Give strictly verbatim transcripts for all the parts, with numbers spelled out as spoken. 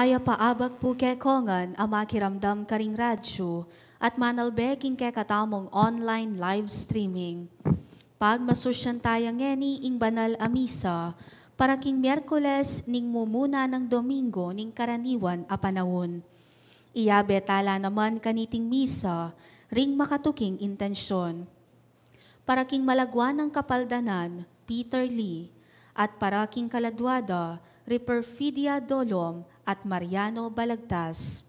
Mayap a abak pu kekongan a makiramdam karing radyu at manalbe king kekatamung online live streaming. Pagmasusyan taya ngeni ing banal a misa para king Miyerkules ning mumuna nang Domingo ning karaniwan a panaun. Iyabe tala naman kaniting misa ring makatuking intensyon. Para king malagwa nang kapaldanan, Peter Lee, at para king kaladwa da, Reperfidia Dolom at Mariano Balagtas.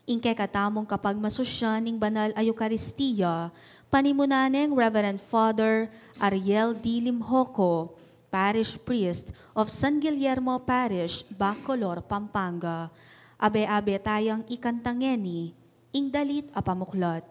Ing kekatamung kapagmasusyan ning banal a Eukaristia, panimunan neng Reverend Father Ariel D. Limjoco, Parish Priest of San Guillermo Parish, Bacolor, Pampanga. Abe-abe tayang ikanta ngeni ing dalit a pamuklat.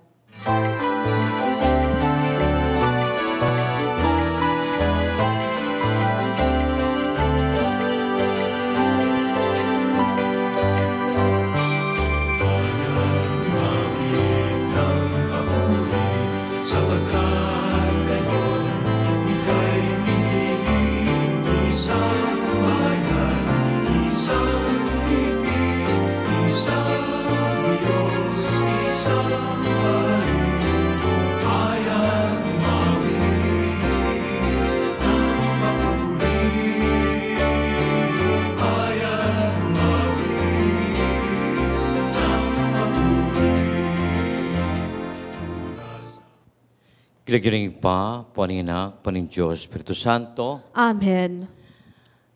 King lagyu ning Ibpa, ampo ning Anak, ampo ning Dios Espiritu Santo. Amen.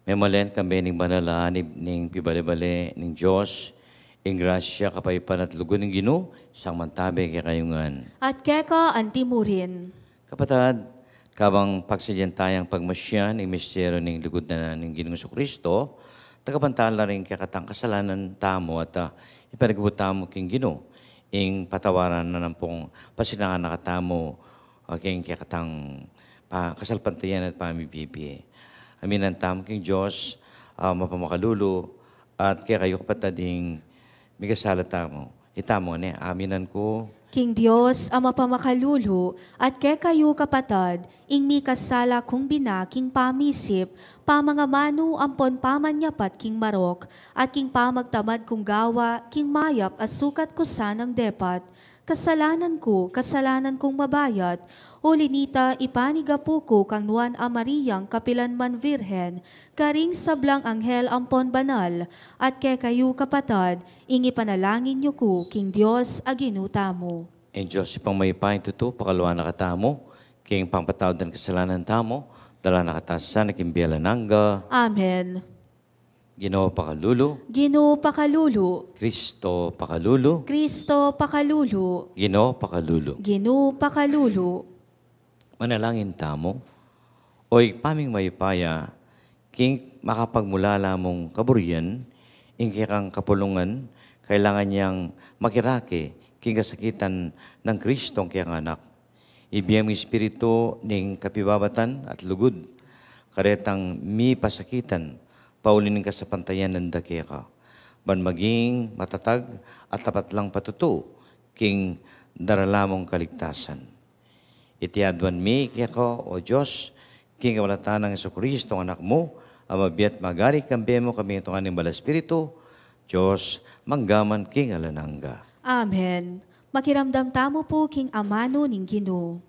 Memalen kambe ning banal a anib ning pibale-bale ning Dios, ing grasya, kapaypan at lugud ning Ginu, sang mantabe kekayu ngan. At keka antimurin. Kapatad, kabang pagsadyan tayang pagmasyan ing misteryu ning lugud na ning Ginung Jesucristo, tagapan tala ring kekatang kasalanan tamu at, ah, ipanagbu tamu king Ginu, ing patawaran na nampong pasinangan na katamu, ah, king kekatang pa-, kasalpantayanan at pamibibie. Aminan tamu king Dios, ah, mapamakalulu, at kekayu kapatad ing mikasala tamu. Itamu ne, aminan ku. King Dios a mapamakalulu, at kekayu kapatad, ing mikasala kung bina king pamisip, pamangamanu ampon pamanyapat king marok, at king pamagtamad kung gawa king mayap a sukat ku sanang depat. Kasalanan ku, kasalanan kung mabayat, uli nita ipanigapu ku kang Nuan a Mariang kapilan man Virgen, karing sablang anghel ampon banal, at kekayu kapatad, ing ipanalangin yu ku king Dios a Ginu tamu. Ing Dios Ibpang mayupaya, tutu, pakalulu na katamu, king pangpatawad ning kasalanan tamu, dala na kata sana king bie alang angga. Amen. Ginu pakalulu. Ginu pakalulu. Kristo pakalulu. Kristo pakalulu. Ginu pakalulu. Ginu pakalulu. Manalangin tamu. O Ibpa ming mayupaya, king makapagmulala mung kaburian, ing kekang kapulungan, kailangan yang makirake king kasakitan nang Kristong kekang Anak. Ibie mu ing espiritu ning kapibabatan at lugud karetang mipasakitan, pauli ning kasalpantayanan da keka, ban maging matatag at tapat lang patutu king darala mung kaligtasan. Iti aduan mi keka, O Dios, king kapamilatan nang Jesucristo, Anak mu, a mabie at magari kambe mu, kamintuan ning Banal a Espiritu, Dios, mangga man king alang angga. Amen. Makiramdam tamu pu king amanu ning Ginu.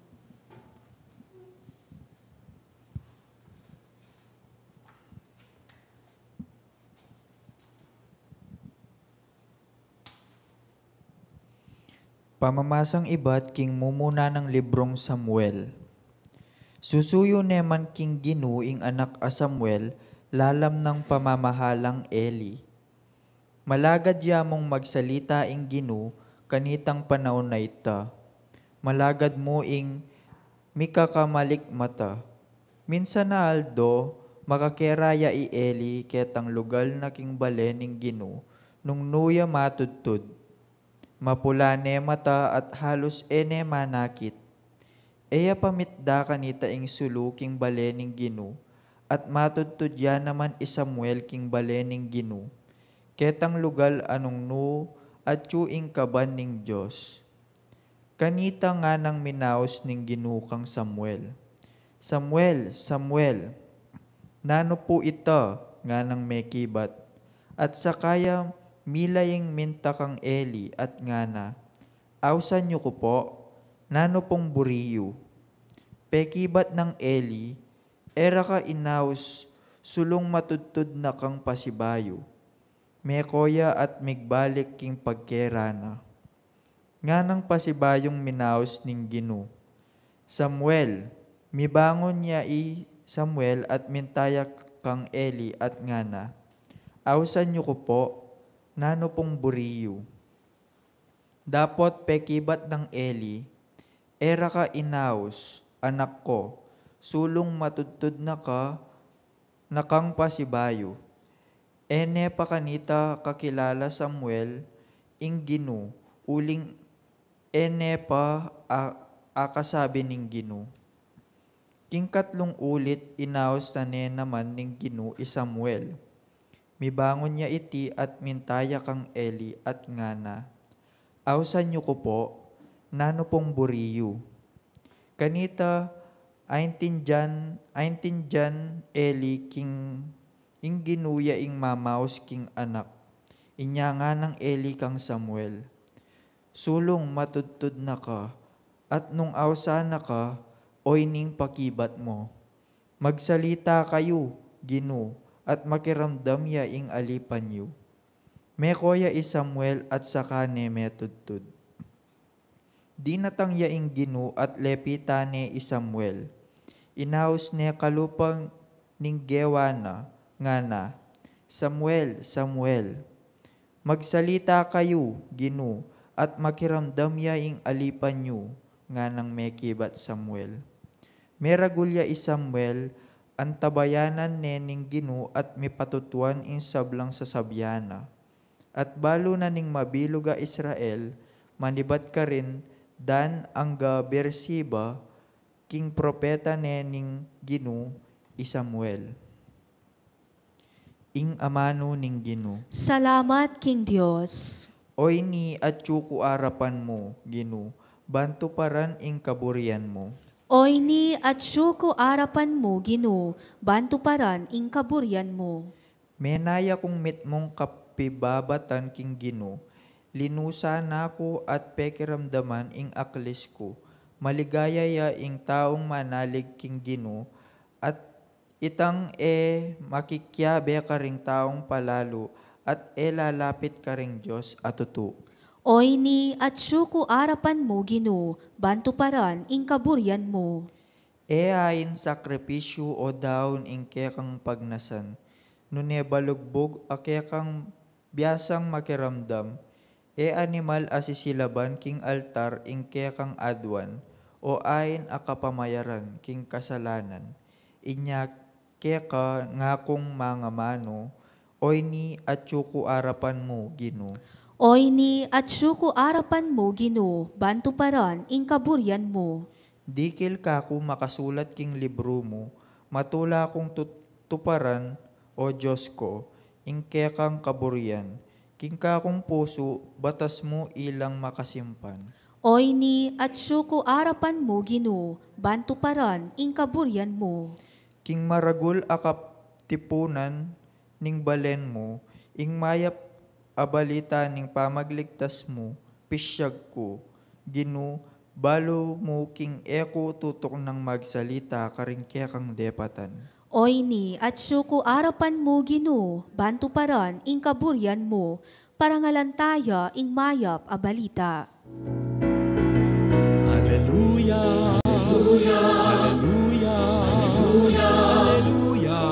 Pamamasang ibat king mumuna nang librung Samuel. Susuyu ne man king Ginu ing anak a Samuel lalam nang pamamahalang Eli. Malagad ya mung magsalita ing Ginu kanitang panaun a ita. Malagad mu ing mikakamalikmata. Minsan a aldo, makakera ya i Eli ketang lugal na king bale ning Ginu nung nu ya matudtud. Mapula ne mata at halus e ne manakit. E ya pamitda kanita ing sulu king bale ning Ginu, at matudtud ya naman i Samuel king bale ning Ginu, ketang lugal a nung nu atyu ing kaban ning Dios. Kanita nganang minaus ning Ginu kang Samuel, "Samuel, Samuel!" "Nanu pu ita?" nganang mekibat. At saka ya Mila yang minta kang Eli at ngana, "Ausan yu ku po, nanu pung buri yu?" Pekibat nang Eli, "E ra ka inaus sulung matudtud na kang pasibayu." Meko ya at migbalik king pagkera na. Nganang pasibayung minaus ning Ginu, "Samuel!" Mibangun ya i Samuel at minta ya kang Eli at ngana, "Ausan yu ku po, nanu pung buri yu?" Dapot pekibat nang Eli, "E ra ka inaus, anak ko, sulung matudtud na ka na kang pasibayu." E ne pa kanita kakilala Samuel ing Ginu, uling e ne pa a-, akasabi ning Ginu. King katlung ulit, inaus na ne naman ning Ginu i Samuel. Mibangun ya iti at minta ya kang Eli at ngana, "Ausan yu ku po, nanu pung buri yu?" Kanita, aintindian, aintindian Eli king ing Ginu ya ing mamaus king anak. Inya nganang Eli kang Samuel, "Sulung matudtud na ka, at nung ausan na ka, oyni ing pakibat mu, 'Magsalita kayu, Ginu, at makiramdam ya ing alipan yu.'" Meko ya i Samuel at saka ne metudtud. Dinatang ya ing Ginu at lepitan ne i Samuel. Inaus ne kalupa ning gewa na, ngana, "Samuel, Samuel!" "Magsalita kayu, Ginu, at makiramdam ya ing alipan yu," nganang mekibat Samuel. Meragul ya i Samuel, antabayanan ne ning Ginu at mipatutuan ing sablang sasabian na. At balu na ning mabilug a Israel, manibat karin Dan angga Beersheba, king propeta ne ning Ginu i Samuel. Ing amanu ning Ginu. Salamat king Dios. Oyni atyu ku arapan mu, Ginu, ban tuparan ing kaburian mu. Oyni atyu ku arapan mu, Ginu, ban tuparan ing kaburian mu. Menaya kung mitmung kapibabatan king Ginu, linusan na ku at pekiramdaman ing aklis ku. Maligaya ya ing taung manalig king Ginu, at itang e makikiabe karing taung palalu, at e lalapit karing Dios a tutu. Oyni atyu ku arapan mu, Ginu, ban tuparan ing kaburian mu. E ain sakripisyu o daun ing kekang pagnasan, nune balugbug a kekang biasang makiramdam. E animal a sisilaban king altar ing kekang aduan, o ain a kapamayaran king kasalanan. Inya keka ngakung mangamanu, oyni atyu ku arapan mu, Ginu. Oyni atyu ku arapan mu, Ginu, ban tuparan ing kaburian mu. Dikil kaku makasulat king libru mu, matula kung tut-, tuparan, O Dios ko, ing kekang kaburian. King kakung pusu, batas mu ilang makasimpan. Oyni atyu ku arapan mu, Ginu, ban tuparan ing kaburian mu. King maragul a katipunan ning balen mu, ing mayap a balita ning pamagligtas mu, pisyag ku, Ginu, balu mu king e ku tutuknang magsalita karing kekang depatan. Oyni atyu ku arapan mu, Ginu, ban tuparan ing kaburian mu. Parangalan taya ing mayap a balita. Aleluya. Aleluya. Aleluya. Aleluya.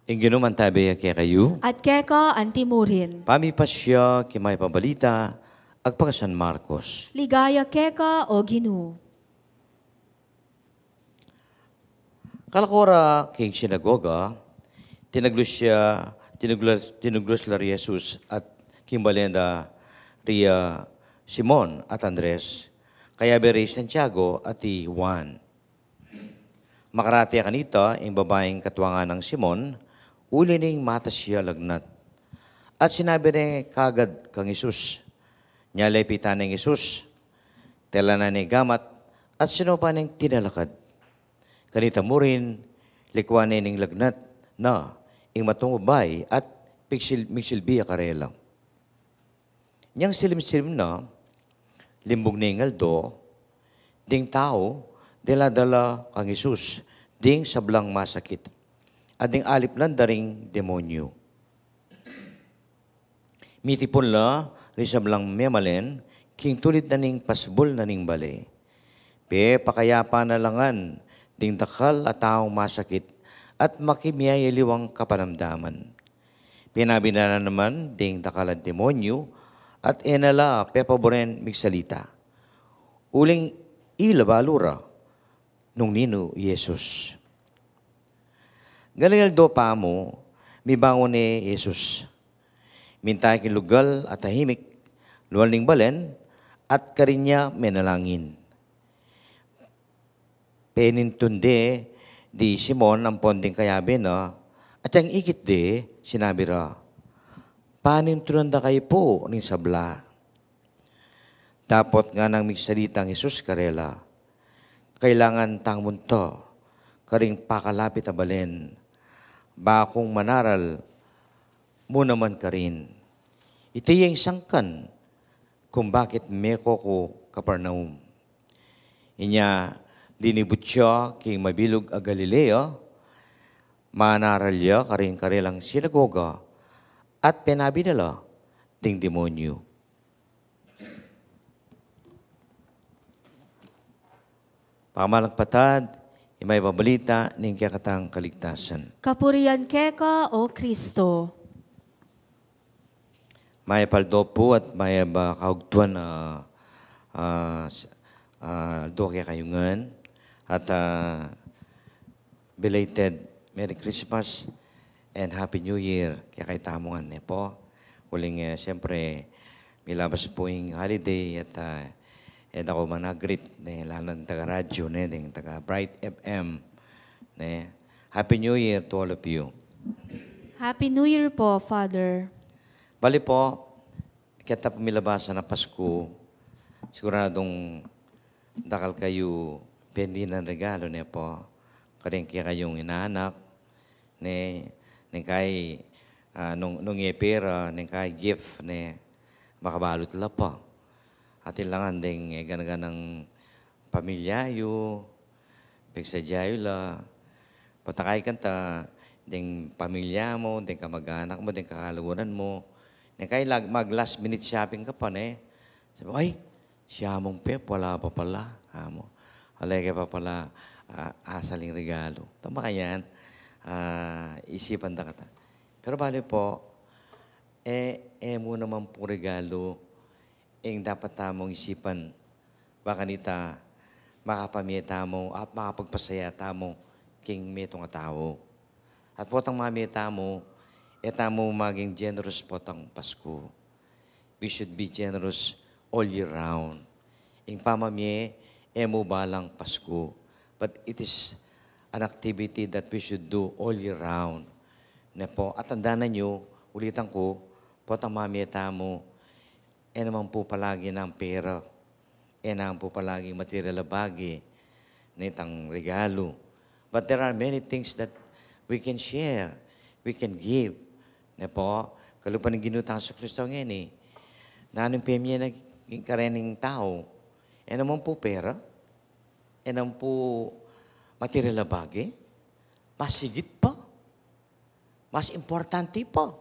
Ing Ginu mantabe ya kekayu. At keka anti mu rin. Pamipasya king mayap a balita agpang kang San Marcos. Ligaya keka, O Ginu. Kalako ra king sinagoga, tinaglus ya, tinaglus, tinaglus la ri Jesus at king balen da ria Simon at Andres, kayabe ri Santiago at i Juan. Makarate kanita ing babaing katuangan nang Simon, uli ning matas ya lagnat. At sinabi ne kagad kang Jesus, nyalepitan neng Jesus, tela na ne gamat, at sinupa neng tinalakad. Kanita murin, likuan ne ning lagnat na ing matung babai at pigsil-, migsilbi ya karela. Nyang silim-silim na, limbug ne ing aldo, ding tau, dala-dala kang Jesus, ding sablang masakit, at ding alip nanda ring demonyu. Mitipun la ring sablang memalen, king tulid na ning pasbul na ning bale. Pepakayapan na la ngan ding dakal a taung masakit at makimiayaliwang kapanamdaman. Pinabi na la naman ding dakal a demonyu at e na la pepaburen migsalita. Uling ila balu ra nung ninu i Jesus. Galing aldo pamu, mibangun ne i Jesus. Minta ya king lugal a tahimik, lual ning balen, at karin ya menalangin. Penintun de di Simon ampon ding kayabe na, at yang ikit de, sinabi ra, "Panintunan da kayu pu ning sabla." Dapot ngana nang migsalita nang Jesus karela, "Kailangan tang munta karing pakalapit a balen, bakung manaral mu naman karin. Iti ya ing sangkan kung bakit meko ku Capernaum." Inya linibut ya king mabilug a Galilea, manaral ya karing karelang sinagoga, at penabi na la ding demonyu. Pamalang patad, ing mayap a balita ning kekatang kaligtasan. Kapurian keka, O Kristo. Mayap a aldo pu at mayap a kaugtuan, ah, ah, s-, ah, aldo kekayu ngan. At, ah, belated Merry Christmas and Happy New Year kekayu tamu ngan, ne pu. Uling, eh, siyempre, milabas pu ing holiday at, ah, e da ku man a-greet, ne, lalu na ding taga-radyo, ne, ding taga-Bright F M, ne. Happy New Year to all of you. Happy New Year po, Father. Bale pu, keta pu milabasan a Pasku, siguradung dakal kayu pendinan regalu, ne pu, karing kekayung inanak, ne, neng kai, ah, nung, nung e pera, neng kai gift, ne, makabalu la pu. Atin la ngan deng, eh, gana-ganang pamilya yu, pegsadya yu la, patakay kanta, deng pamilya mu, deng kamag-anak mu, deng kakaluguran mu, neng kai lag-, mag-last minute shopping ka pa, ne. Sabi, "Ay, si Among Pep, wala pa pala," amu. "Ala, e ke pa pala, ah, asal ing regalu." Tama kanyan, ah, isipan da kata. Pero bale pu, e, e mu naman pu regalu ing dapat tamung isipan, ba kanita makapamie tamu at makapagpasaya tamu king metung a tau. At potang mamie tamu, e tamu maging generous potang Pasku. We should be generous all year round. Ing pamamie, e mu balang Pasku, but it is an activity that we should do all year round. Ne pu, at tandanan yu, ulitan ku, potang mamie tamu, e naman pu palagi nang pera, e naman pu palagi material a bage, ne, itang regalu. But there are many things that we can share, we can give. Ne pu, kalupa ning Ginu tang Jesucristo ngeni, nanung pemie na king karening tau, e naman pu pera, e naman pu material a bage, mas higit pa, mas importante pa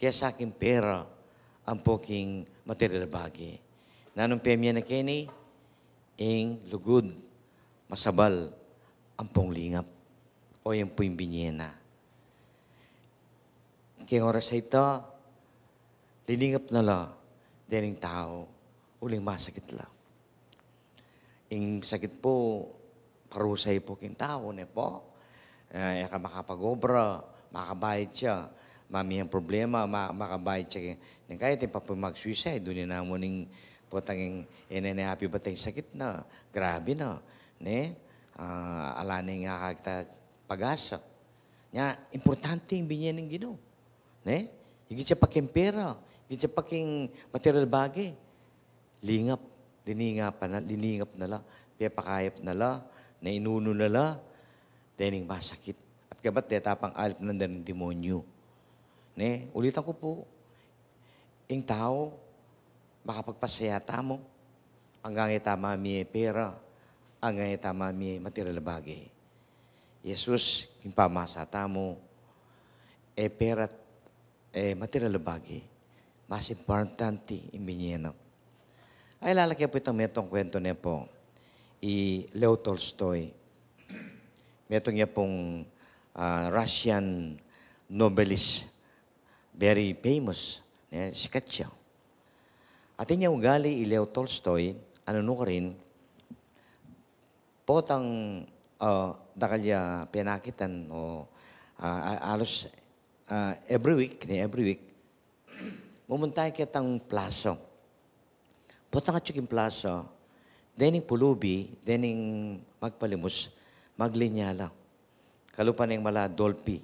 kesa king pera ampo king material a bage. Nanung pemie na keni? Ing lugud, masabal, ampong lingap. O, yan pu ing binie na. King oras a ita, liningap na la dening tau, uling masakit la. Ing sakit pu, parusa pu king tau, ne pu. Eh, e ka makapag-obra, makabayad ya, mamie ing problema, ma-, makabayad ya. Neng kai atin pa pu mag-suicide, duni na mu ning potang ing, e ne, ne api bata ing sakit na, grabe na, ne? Ah, ala ne ing akakit a pag-asa. Nya, importante ing binye ning Ginu. Ne? Higit ya pa king pera, higit ya pa king material bage. Lingap, liningap na, liningap na la, pepakayap na la, ne inunu na la, dening masakit. At kabat deta pang alip na deng demonyu. Ne? Ulitan ku pu, ing tau, makapagpasaya tamu, anggang e ta mamie pera, anggang e ta mamie material a bage. Jesus, king pamasa tamu, e pera, e material a bage, mas importante ing binye na. Ay, lalaki pu itang metung kuwentu ne pu, i Leo Tolstoy. Metung ya pung, ah, Russian novelist, very famous, ne, sikat ya. Atin yang ugali i Leo Tolstoy, anu nu karin, potang, ah, dakal ya penakitan o, ah, a-, alos, ah, every week, ne, every week, mumunta ya ketang plaza. Potang atyu king plaza, dening pulubi, dening magpalimus, maglinya la. Kalupa neng mala dolpi.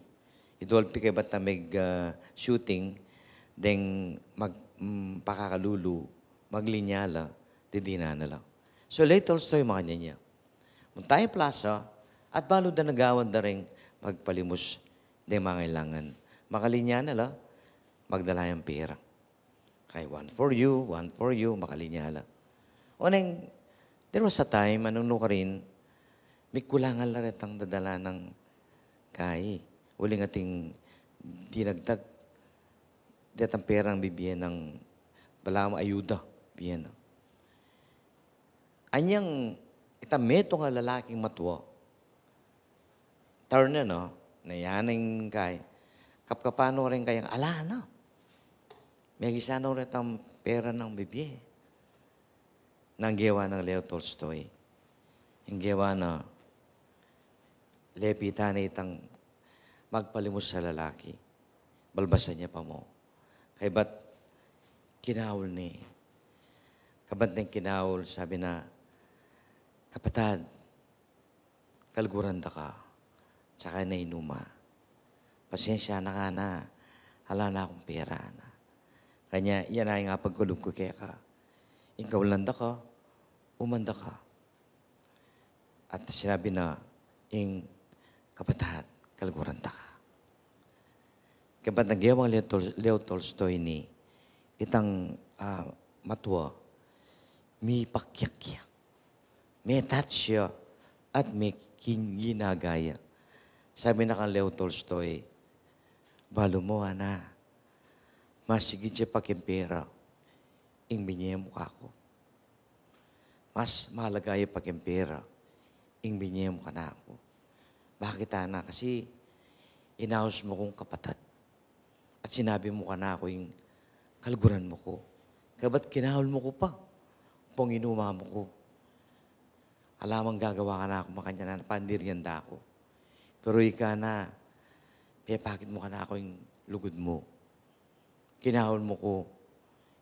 I dolpi kaybat a meg, ah, shooting, deng mag-, mm, pakakalulu, maglinya la, didinan na la. So, Leo Tolstoy makanyan ya. Munta ya plaza, at balu da nagawan da reng magpalimus, deng mangailangan. Makalinya na la, magdala yang pera. Kay one for you, one for you, makalinya la. Oneng, there was a time, anu nu karin, mikulangan la retang dadalan nang kai. Uling ating dinagdag, detang perang bibie nang balamu ayuda, bie na. Anyang itang metung a lalaking matua, turn na, no? Nayaning kai. Kapkapan no reng kayang ala na. Megisa no retang pera nang bibie. Nang gewa nang Leo Tolstoy. Ing gewa na, lepitan ne itang magpalimus a lalaki. Balbasan ya pa mu. Kaybat kinaul ne. Kabat neng kinaul, sabi na, "Kapatad, kaluguran da ka, tsaka na inuma. Pasensya na ka na, ala na kung pera na. Kanya, yan na ing apagkalub ku keka. Ing kaulan da ka, uman da ka." At sinabi na ing kapatad, "Kaluguran da ka." Kabat nang gewang Leo Tol-, Leo Tolstoy ini, itang, ah, matua, mipakyakyak. Me-touch ya at me kin-, ginagaya. Sabi na kang Leo Tolstoy, "Balu mu, ana, masigit ya pa king pera ing binye mu kaku. Mas malaga ya pa king pera ing binye mu kanaku. Bakit, ana? Kasi inaus mu kung kapatad. At sinabi mu kanaku ing kaluguran mu ku. Kabat kinaul mu ku pa. Pung inuma mu ku. Ala mang gagawa kanaku makanyan, ana, pandirian da ku. Pero ika na, pepakit mu kanaku ing lugud mu. Kinaul mu ku,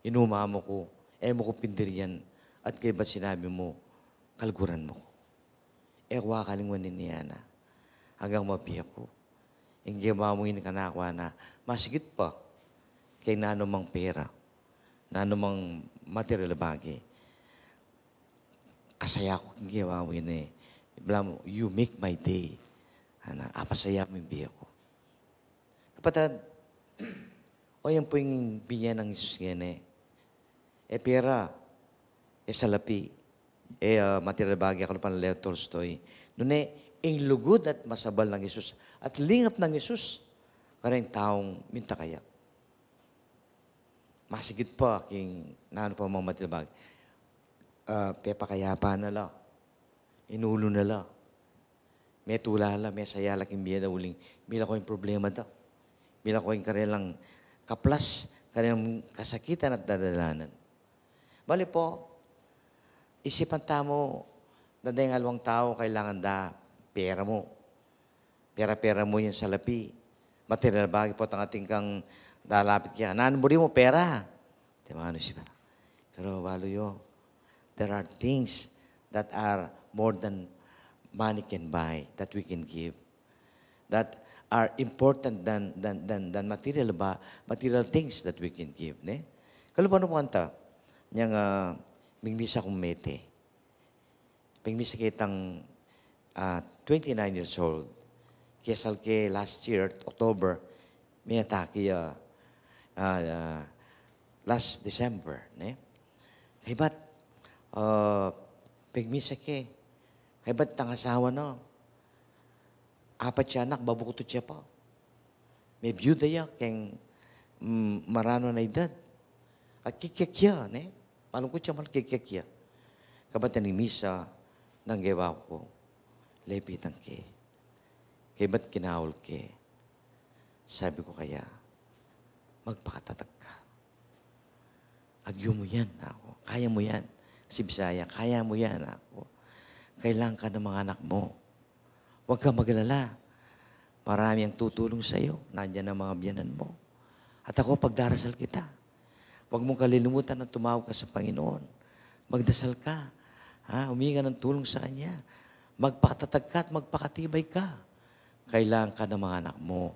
inuma mu ku, e mu ku pindirian, at kaybat sinabi mu, kaluguran mu ku. E ku akalingwan ini, ana, anggang mabie ku. Ing gewa mu ini kanaku, ana, masigit pa king nanu mang pera, nanu mang material a bage. Kasaya ku king gewa mu ini. Balamu, you make my day. Ana, apasaya mu ing bie ku." Kapatad, o yan pu ing binye nang Jesus ngeni. E pera, e salapi, e, ah, material a bage, kalupa nang Leo Tolstoy. Nune, ing lugud at masabal nang Jesus, at lingap nang Jesus, kareng taung minta kaya. Masigit pa king nanu pa mang material a bage. Ah, pepakayapan na la. Inulu na la. Metula la, mesaya la king bie da uling mila ko ing problema da. Mila ko ing karelang kaplas, karelang kasakitan at dadalanan. Bale pu, isipan tamu, deng aliwang tau kailangan da pera mu. Pera-pera mu yang salapi. Material a bage, potang atin kang dalapit kaya, "Nanu buri mu?" "Pera." Te manu siya. Pero balu yu, there are things that are more than money can buy, that we can give, that are important than, than, than, than material ba, material things that we can give, ne? Kalupa na po kanta, nyang, ah, migmisa kung mete. Pigmisa ke itang, ah, twenty-nine years old. Kesal ke last year, October, may atake, ah, ah, ah, last December, ne? Kaybat, ah, pigmisa ke, kaybat itang asawa na, apat ya anak, babukut ya pa. Mebiyuda ya keng, mm, maranu na idad. At kikiak ya, ne? Malungkut ya, mal kikiak ya. Kaybat itang misa, nung gewa ku, lepitan ke. Kaybat kinaul ke. Sabi ku kaya, magpakatatag ka. Agyu mu yan, aku. Kaya mu yan. Kasi Bisaya, kaya mu yan, aku. Kailangan ka ng mga anak mo. Huwag kang mag-alala. Marami ang tutulong sa'yo. Nandiyan ang mga biyanan mo. At ako, pagdarasal kita. Huwag mong kalilimutan na tumawag ka sa Panginoon. Magdasal ka. Ha? Humingi ka ng tulong sa Kanya. Magpakatatag ka at magpakatibay ka. Kailangan ka ng mga anak mo.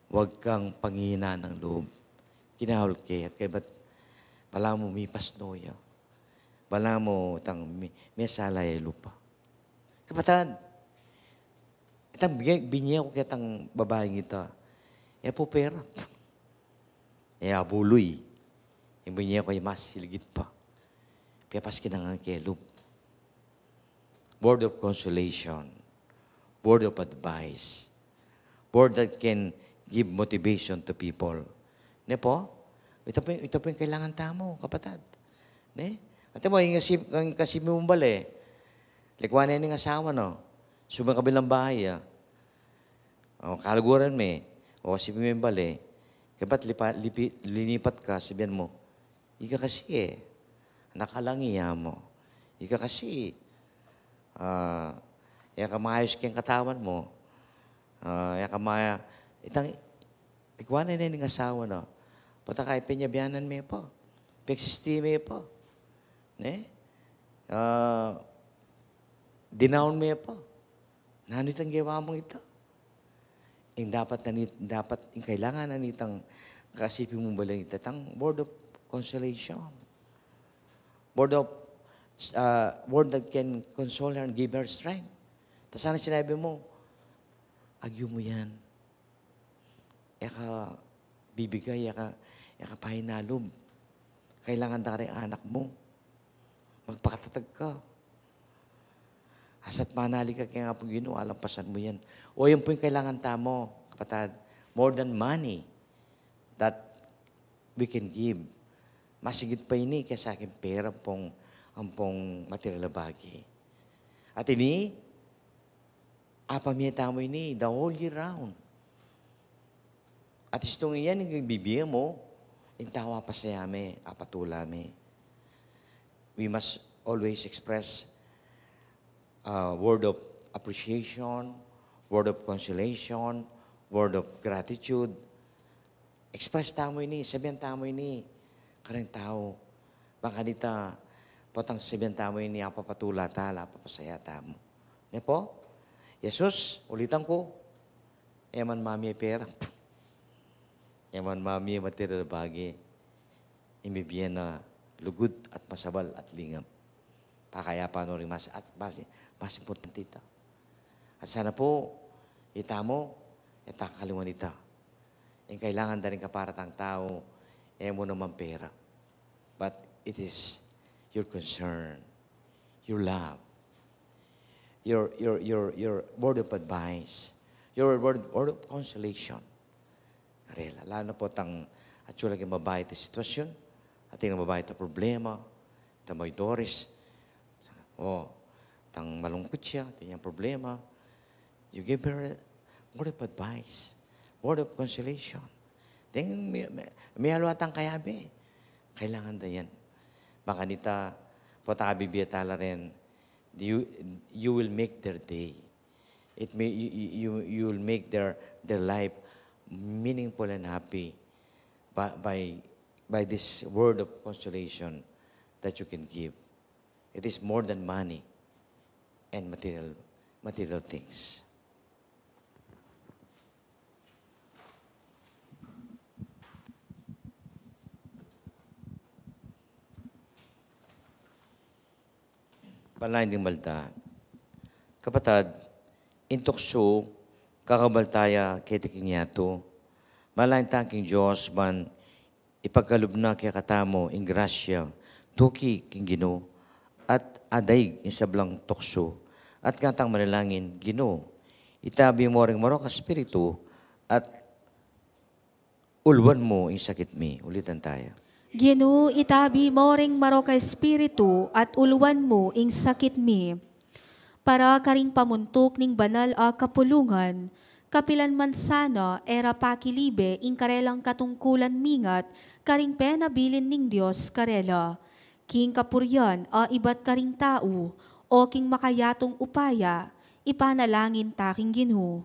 Huwag kang panghihinaan ng loob. Kinaul ke at kaybat balamu mipasno ya. Balamu itang mi-, mesala ya lupa. Kapatad, itang binye, binye ku ketang babaing ita, e pu pera. E abu luy. Ing binye ku e mas siligit pa. Pepaskin na ngan ke lub. Word of consolation, word of advice, word that can give motivation to people. Ne po? Ita po, ita po ing kailangan tamu, kapatad. Ne? Ate mo, ing kasi, ing kasi mung bale, likuan ne ning asawa, no? Sumang kabilang bahay, ah. O, kaluguran me, o, kasi mung bale, kaybat lipa-, lipi-, linipat ka, sabian mu, ika kasi, e, anak, alang iya mu. Ika kasi, ah, e ka maayus keng katawan mu. Ah, e ka ma-, itang, ikuan ne ning asawa na. Pota kay penyabianan me pa. Pegsisti me pa. Ne? Ah, dinaun me pa. Nanu itang gewa mung ita? Ing dapat na ni-, dapat, ing kailangan na nitang kasipi mung bale ita, itang word of consolation. Word of, uh, word that can console her and give her strength. Tas sana sinabi mu, agyu mu yan. E ka bibigay, e ka, e ka pahinalub. Kailangan da karing anak mu. Magpakatatag ka. Asa't manali ka keng Apung Ginu, alampasan mu yan. O, yan pu ing kailangan tamu, kapatad. More than money that we can give. Masigit pa ini kesa keng pera ampong, ampong material a bage. At ini, apamie tamu ini the whole year round. At istung iyan ing bibie mu, ing tau apasaya me, apatula me. We must always express, uh, word of appreciation, word of consolation, word of gratitude. Express tamu ini, sabian tamu ini kareng tau. Bang kanita, potang sabian tamu ini, apapatula tala, apapasaya tamu. Ne po? Jesus, ulitan ku, e man mamie pera. E man mamie material a bage. Ing bibie na lugud at masabal at lingap. Pakayapan o ring mas, at mas, mas importante ita. At sana po, itamu, e ta kaliwan ita. Ing kailangan da ring kaparatang tau, e mu naman pera. But it is your concern, your love, your, your, your, your word of advice, your word, word of consolation. Karela, lalu na po tang atsu lagi mabayu ita sitwasyun, atin mabayu ita problema, ita maydores, o, tang malungkut ya, atin yang problema, you give her a word of advice, word of consolation. Then, mi-, mi-, miyalu atang kayabe, kailangan da yan. Bang kanita, potang bibie tala rin, you, you will make their day. It may, you, you, you, you will make their, their life meaningful and happy by, by, by this word of consolation that you can give. It is more than money and material Material things. Palain ding Balta. Kapatad, ing tuksu kakabaltaya keti king yatu. Malain tang king Dios ban ipagkalub na kekatamu ing grasya tuki king Ginu, at adaig ing sablang tuksu, at ngatang manalangin, Ginu, itabi mu ring marok a espiritu, at uluan mu ing sakit mi. Ulitan taya. Ginu, itabi mu ring marok a espiritu at uluan mu ing sakit mi. Para karing pamuntuk ning banal a kapulungan, kapilan man sana e ra pakilibe ing karelang katungkulan mingat karing penabilin ning Dios karela. King kapurian a ibat karing tau, o king makayatung upaya, ipanalangin ta king Ginu.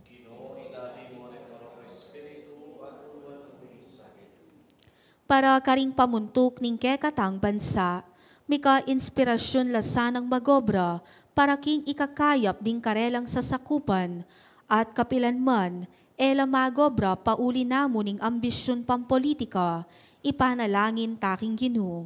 Para karing pamuntuk ning kekatang bansa, mika inspirasyun la sanang magobra para king ikakayap ding karelang sasakupan, at kapilan man e la magobra pauli namu ning ambisyun pampolitika, ipanalangin ta king Ginu.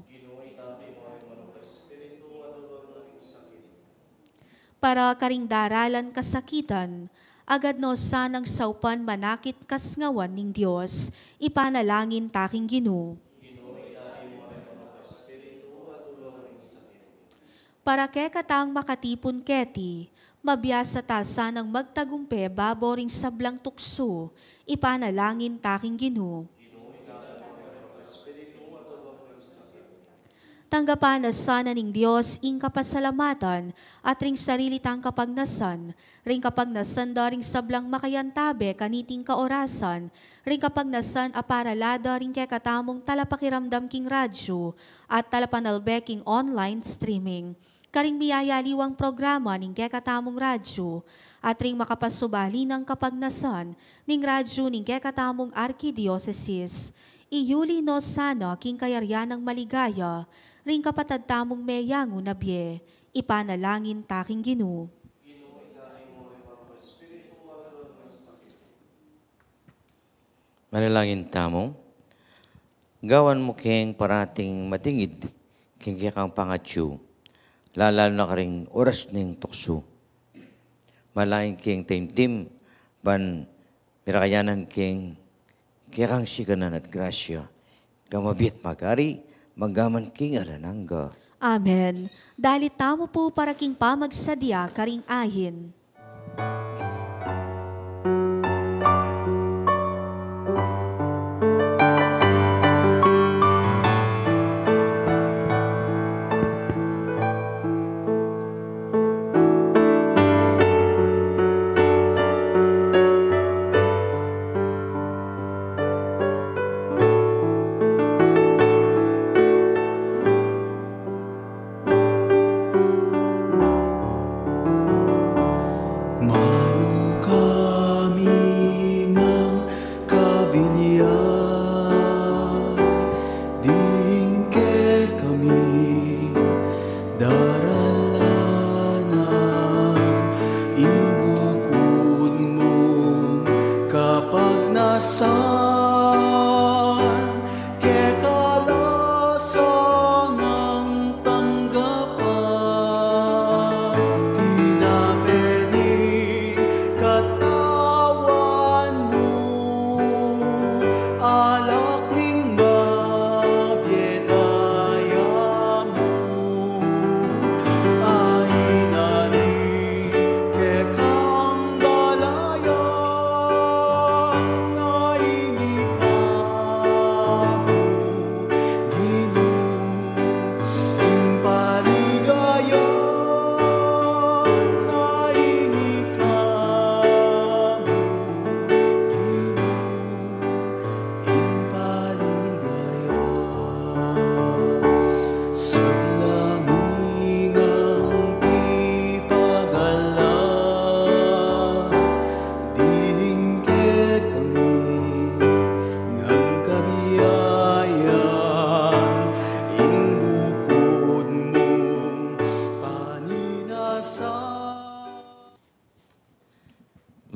Para karing daralan kasakitan, agad no sanang saupan manakit kasngawan ning Dios, ipanalangin ta king Ginu. Para kekatang makatipun keti, mabiasa ta sanang magtagumpe babo ring sablang tuksu, ipanalangin ta king Ginu. Tanggapan na sana ning Dios ing kapasalamatan at ring sarili tang kapagnasan, ring kapagnasan da ring sablang makayantabe kaniting kaorasan, ring kapagnasan a parala da ring kekatamung talapakiramdam king radyu at talapanalbe king online streaming. Karing miyayaliwang programa ning kekatamung radyu, at ring makapasubali nang kapagnasan ning radyu ning kekatamung arkidiosesis. Iyuli no sana king kayarian nang maligaya ring kapatad tamung meyangu na bie, ipanalangin ta king Ginu. Manalangin tamu. Gawan mu keng parating matingid king kekang pangatyu, lalalu na karing oras ning tuksu. Malain keng taimtim ban mirakayanan keng kekang sikanan at grasya, ika mabie at magari, mangga man king alang angga. Amen. Dalit tamu pu para king pamagsadya karing ain.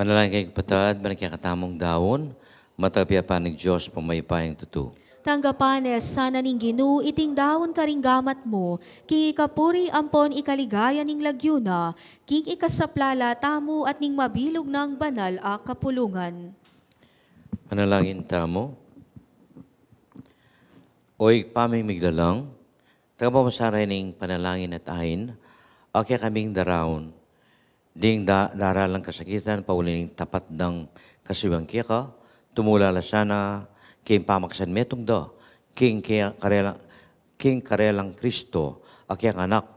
Manalangin kayu, kapatad, ban ing kekatamung daun matagpiapan ning Dios a mayupayang tutu. Tanggapan na sana ning Ginu iting daun karing gamat mu, king ikapuri ampon ikaligaya ning lagyu na, king ikasaplala tamu at ning mabilug nang banal a kapulungan. Manalangin tamu. O Ibpa ming miglalang, tagapamasaran ning panalangin at ain a kekaming daraun ding da-, daralan kasakitan, pauli ning tapat dang kasuian keka, tumula la sana king pamakasan metung da king ke-, karela-, king karelang Kristo a kekang Anak,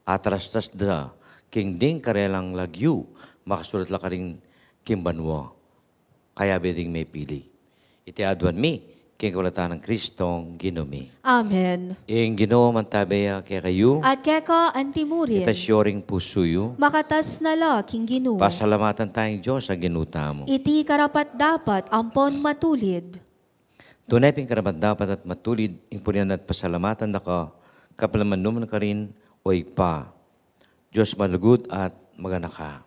a talastas da king ding karelang lagyu, makasulat la karin king banua kayabe ding mepili. Iti aduan mi king kapaldanan nang Kristong Ginu mi. Amen. Ing Ginu mantabe ya kekayu. At keka antimurin. Itas yu ring pusu yu. Makatas na la king Ginu. Pasalamatan tayang Dios a Ginu tamu. Iti karapat-dapat ampon matulid. Tune pin karapat-dapat at matulid ing purian at pasalamatan da ka, kapilan man nu man karin, O Ibpa, Dios malugud at maganaka.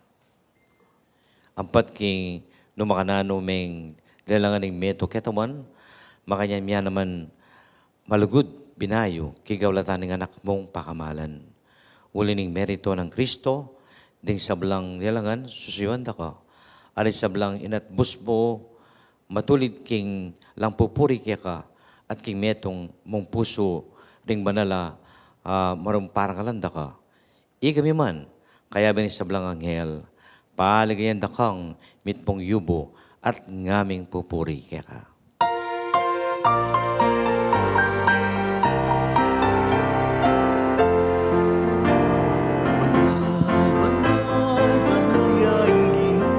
Ampat king nu makananu meng lelangan ing metung ketawan, makanyan mia naman malugud binayu king kaulatan ning Anak mung pakamalan. Uli ning meritu nang Kristo, ding sablang lelangan susuyuan da ka. At ding sablang inatbus mu matulid king lang pupuri keka at king metung mung pusu ring banal a, ah, marung parangalan da ka. Ikami man, kayabe ning sablang anghel, paligayan da kang mitmung yubu at ngaming pupuri keka. Banal, banal, banal ya ing Ginu,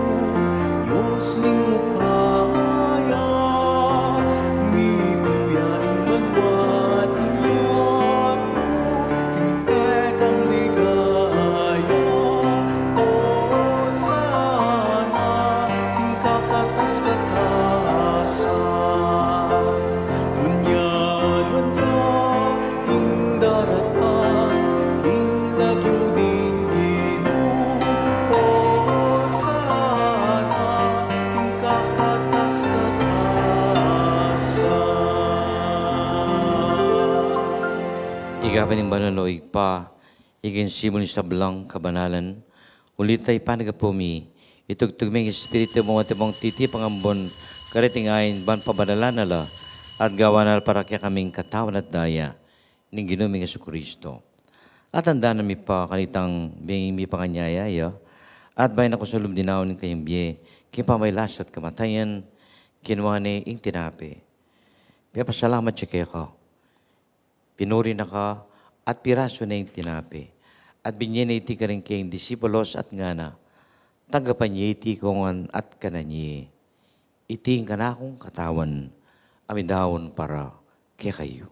Dios ning upaya. Mimilya ing banua at ing yatu king kekang ligaya. Hosana king kakatas-katasan. Nuan ya, nuan ya ing daratang king lagyu ning Ginu. Hosana king kakatas-katasan. Ika pin ing banal, O Ibpa, ika ing simbul ning sablang kabanalan. Uli na, Ibpa, ing gapu mi, itugtug me ing Espiritu mu at antimo titipang ambun kareting ain ban pabanalan na la at gawan na la para kekaming katawan at daya ning Ginu ming Jesucristo. At andanan mi pa kanitang bie mipanganyaya ya, at bayu na kusang lub dinaun ning kayang bie king pamagkasakit at kamatayan, kinua ne ing tinape, pepasalamat ya keka, pinuri na ka, at pirasu ne ing tinape, at binye ne iti karing kayang disipulos at ngana, tanggapan ye iti kongan at kanan ye. Iti ing kanakung katawan a midaun para kekayu.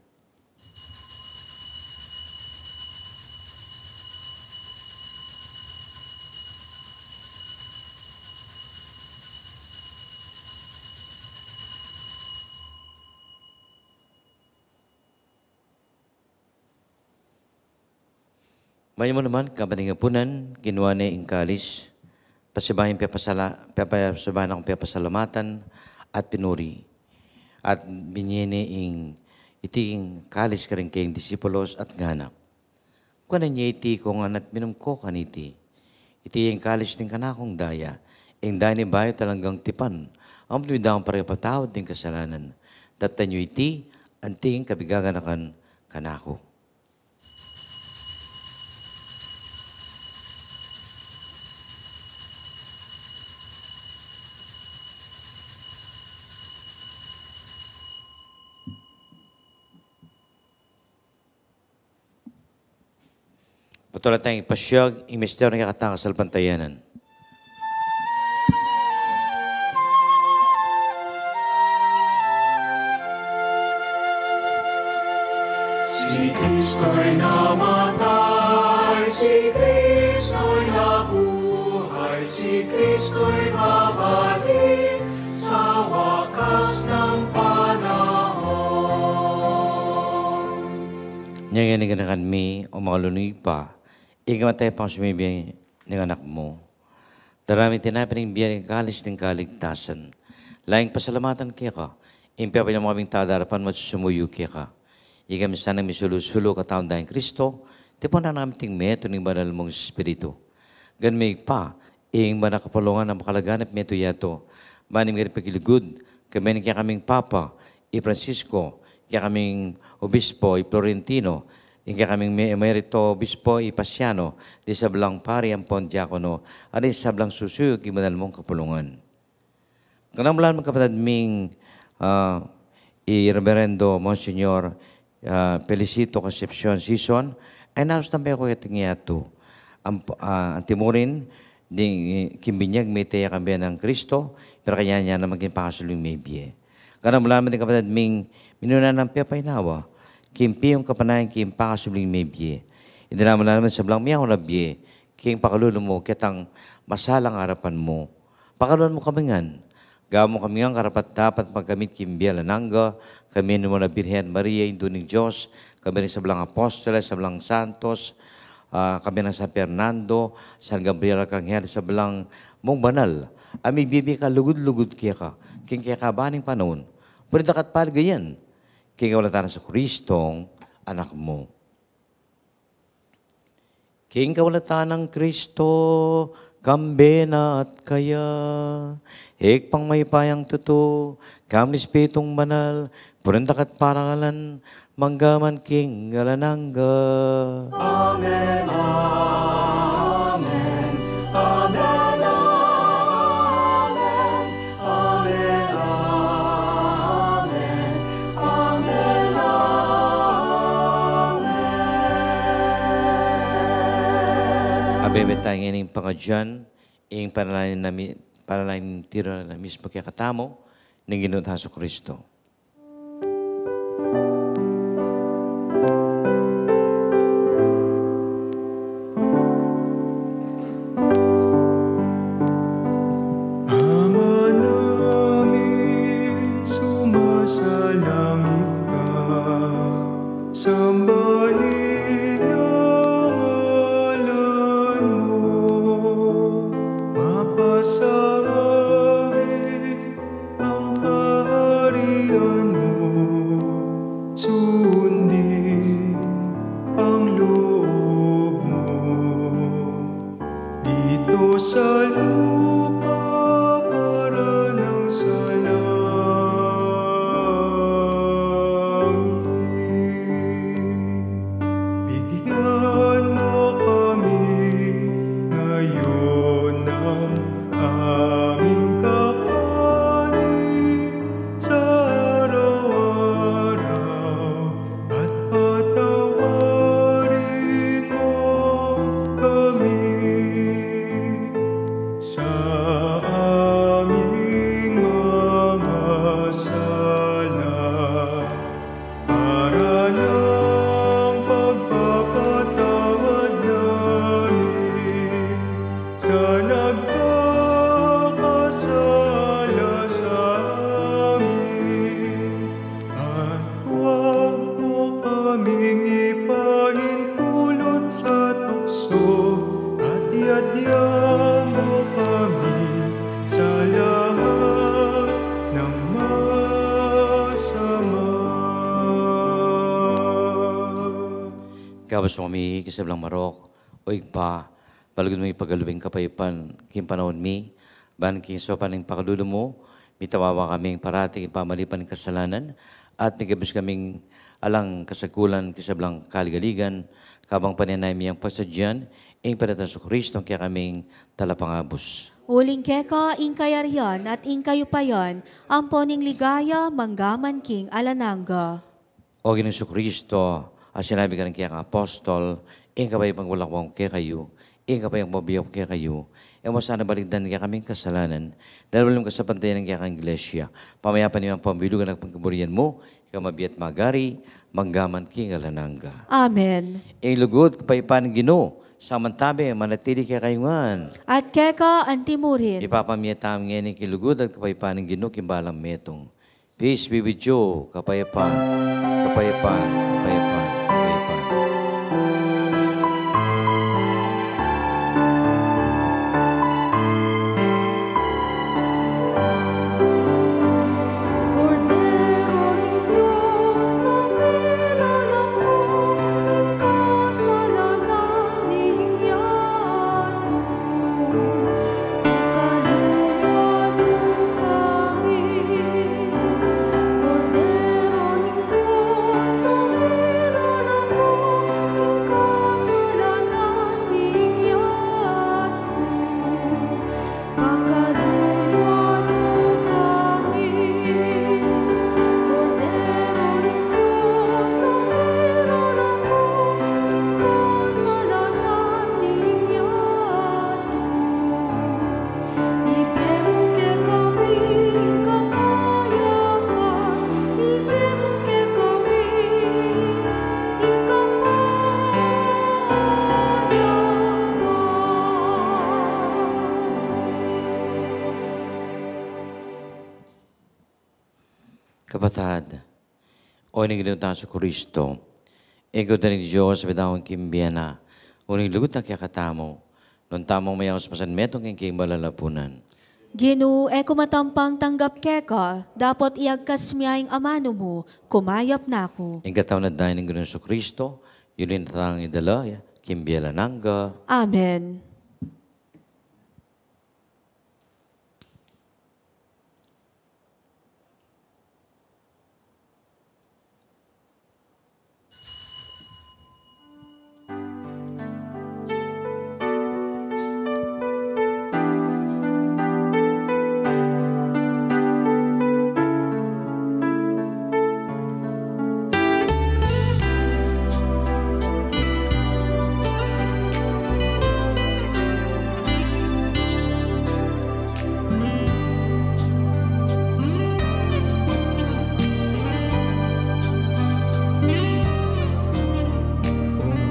Mayap mu naman, kapatad ning apunan, kinua ne ing kalis, pasibayu pepasala-, pepa-, pasibayu nang pepasalamatan at pinuri, at binye ne ing, iti ing kalis karing kayang disipulos at ngana, kuanan ye iti kongan at minum ko kaniti. Iti ing kalis ning kanakung daya, ing daya ning bayu at alang anggang tipan, a midaun para king patawad ning kasalanan. Daptan yu iti anting kabigaganakan kanaku. Patulan tang ipasiag ing misteryu ning kekatang kasalpantayanan. Si Kristo'y namatay, si Kristo'y nabuhay, si Kristo'y babalik sa wakas ng panahon. Nya ngeni ganakan mi, o makalulung Ibpa, ing kamatay ampong pamibie ning Anak mu. Darami tinape ning bie, ing kalis ning kaligtasan. Laing pasalamatan keka, ing pepainan mu kaming tau daraptan mu at sumuyu keka. Ikami sanang misulu-sulu katawan da king Kristo, tipunan na kami king metung ning Banal mung Espiritu. Gamian mu pa, ing banal a kapulungan a makalaganap metung yatu, ban ing migari pagilugud, kami ning kekaming Papa, i Francisco, kekaming Obispo, i Florentino, ing kekaming me-, Emerito Obispo, i Pasiano, ding sablang pari ampon diakono, at ding sablang susuyu king banal mung kapulungan. Ganamulan mu ing kapatad ming, ah, i Reverendo Monsignor, ah, Felicito Concepcion Sison, ay naus tampe ku ketang yatu. Am-, ah, antimurin, ding, king binyag mete ya kambe nang Kristo, pero kanyan ya naman king pakasulung mebie. Ganamulan mu ding kapatad ming minuna nang pepaynawa, king piung kapanayan king pakasulung mebie. Idala mu la naman sablang miyaun a bie, king pakalulu mu ketang masalang arapan mu. Pakaluluan mu kami ngan. Gawan mu kami ngan karapat-dapat magkamit king bie alang angga, kami ning Nuan a Birhen Maria, Indu ning Dios, kami ring sablang apostoles, sablang santos, ah, kami nang San Fernando, San Gabriel Arkanghel, sablang mung banal a migbibie kalugud-lugud keka king kekaban ning panaun. Puridakat paligayan king kaulatan nang Jesucristong Anak mu. King kaulatan nang Kristo, kambe na at kaya, Ibpang mayupayang tutu, kayabe ning Espiritung Banal, puridakat parangalan, mangga man king alang angga. Amen, amen, amen, amen. Amen, amen, amen, amen. Abe, mete taya ing pangadyan, ing panalangin na mi-, panalangin tira na mismu kekatamu, ning Ginu tang Jesucristo. Ama namin, sumasalangit ka, sambahin ang ngalan mo, mapasa amin ang kaharian mo, sundin ang loob mo dito sa lupa para nang sa langit. Bigyan mo kami ngayon ng aming kakanin sa araw-araw, at patawarin mo kami sa aming mga sala, para ng pagpapatawad namin sa nagkakasala sa amin. At huwag mo kaming ipahintulot sa tukso, at iadya mo kami sa lahat ng masama. Ikabus mu kami king sablang marok, O Ibpa, malugud mung ipagkalub ing kapayapan king panaun mi, ban king saupan ning pakalulu mu, mitawawa kaming parati king pamalipan ning kasalanan, at mikabus kaming alang kasagkulan king sablang kaligaligan, kabang panenaya mi yang pasadyan ing Panginoong Jesucristo, ing kekaming Talapangabus. Uling keka ing kayarian at ing kayupayan, ampo ning ligaya, mangga man king alang angga. O Ginu Jesucristo, a sinabi mu karing kekang apostol, ing kapayapan ku laku kekayu, ing kapayapan ku bibie ku kekayu, e mu sana balikdan ing kekaming kasalanan, dala mu ring kasalpantayanan ning kekang Iglesia, pamayapan ning pambilugan at pangkaburian mu, ika a mabie at magari, mangga man king alang angga. Amen. Ing lugud, kapayapan ning Ginu, sa mantabe, manatili kekayu ngan. At keka antimurin. Ipapamie tamu ngeni ing lugud at kapayapan ning Ginu king balang metung. Peace be with you. Kapayapan, kapayapan, kapayapan, kapayapan. O ning Ginu tang Jesucristo, ika ing Dios, bitawan king bie na, uling lugud na kekatamu, nung tamung mayaus masanmetung king kayang banal a punan. Ginu, e ku matampang tanggap keka, dapot iagkas mu ing amanu mu, kumayap na ku. Ing katawan at daya ning Ginung Jesucristo, yuli na tang idala king bie alang angga. Amen.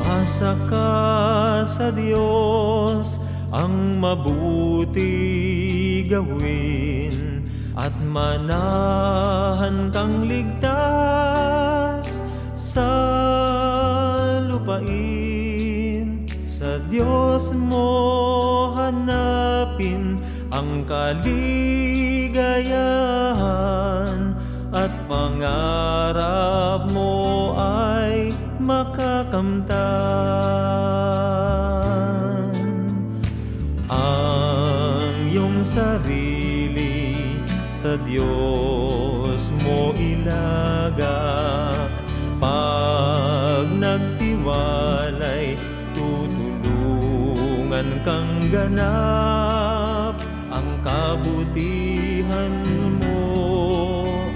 Umasa ka sa Dios, ang mabuti gawin, at manahan kang ligtas sa lupain. Sa Dios mo hanapin ang kaligayahan, at pangarap mo ay makakamtan. Ang iyong sarili sa Dios mo ilaga, pag nagtiwalay, tutulungan kang ganap. Ang kabutihan mo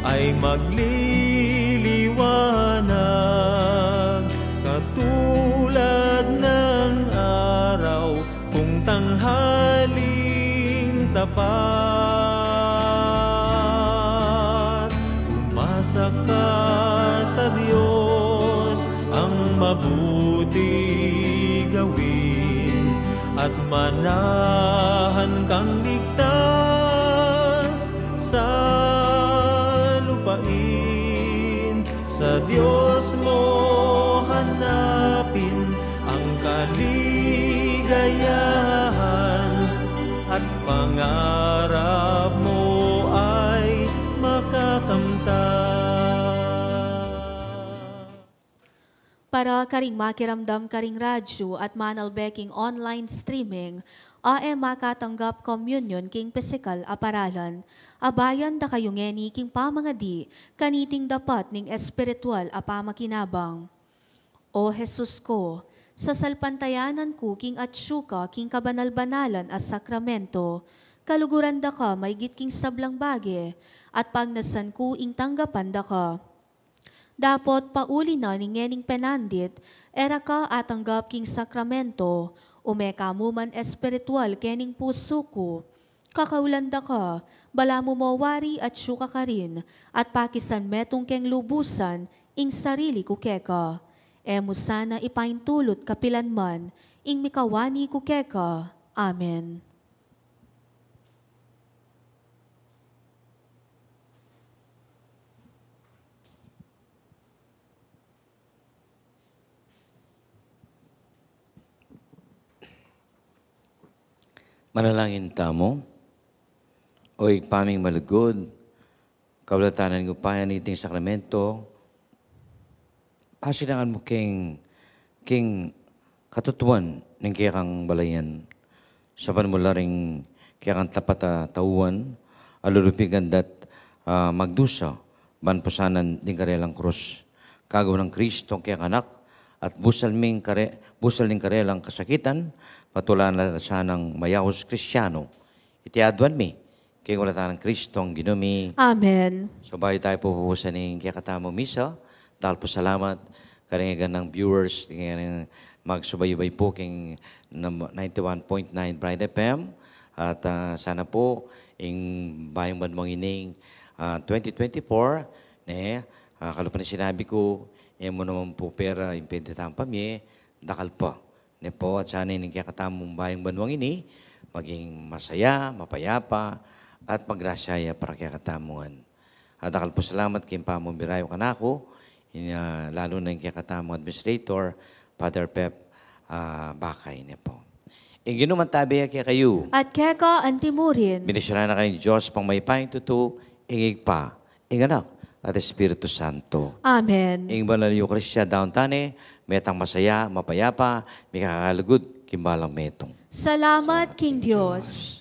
ay magliliwanag katulad ng araw kung tanghaling tapat. Umasa ka sa Dios, ang mabuti gawin, at manahan kang ligtas sa lupain. Sa Dios mo hanapin ang kaligayahan, at pangarap mo ay makakamtan. Para karing makiramdam karing radyu at manalbe king online streaming, a e makatanggap komunyon king pisikal a paralan, abayan da kayu ngeni king pamangadi kaniting dapat ning espiritual a pamakinabang. O Jesus ku, sasalpantayanan ku king atyu ka king kabanal-banalan a sakramento, kaluguran da ka maigit king sablang bage, at pagnasan ku ing tanggapan da ka. Dapot pauli na ning ngening penandit, e ra ka atanggap king sakramento, ume ka mu man espiritual kening pusu ku. Kakaulan da ka, balamu mo wari atyu ka karin, at pakisan metung keng lubusan ing sarili ku keka. E mu sana ipaintulut kapilan man ing mikawani ku keka. Amen. Manalangin tamu. O Ibpa ming malugud, kaulatan ku pa ing iting sakramento, pasilangan mu king, king katutuan ning kekang balayan. Sapan mu la ring kekang tapat a tauan, a lulupigan da't, ah, magdusa, ban pusanan ding karelang krus. Kagawan nang Kristo ing kekang Anak, at busal ming kare-, busal ning karelang kasakitan, patulan na la sanang mayaus Kristiano. Iti aduan mi, king ngan nang Kristong Ginu mi. Amen. So, bayu tamu pupusan ing kekatamung misa, dakal pung salamat karing aganang viewers, karing magsubaybay pu king nam-, ninety-one point nine Bright F M. At, ah, sana pu, ing bayung banwang ini, ah, twenty twenty-four, ne, ah, kalupa ning sinabi ku, e mu naman pu pera ing pwede tamung pamie, dakal pa. Ne pu, at sana ing kekatamung bayung banwang ini, maging masaya, mapayapa, at magrasya ya para kekatamu ngan. At dakal pung salamat king pamumirayu kanaku, Inya, lalu na ing kekatamung administrator, Father Pep, ah, Bakay ne pu. Ing Ginu mantabe ya kekayu. At keka antimurin. Bendisyonan na kayu ning Dios a mayupayang tutu, ing Ibpa, ing Anak, at Espiritu Santo. Amen. Ing banal a Eukaristia daun tane, metang masaya, mapayapa, mikakalugud king balang metung. Salamat king Dios.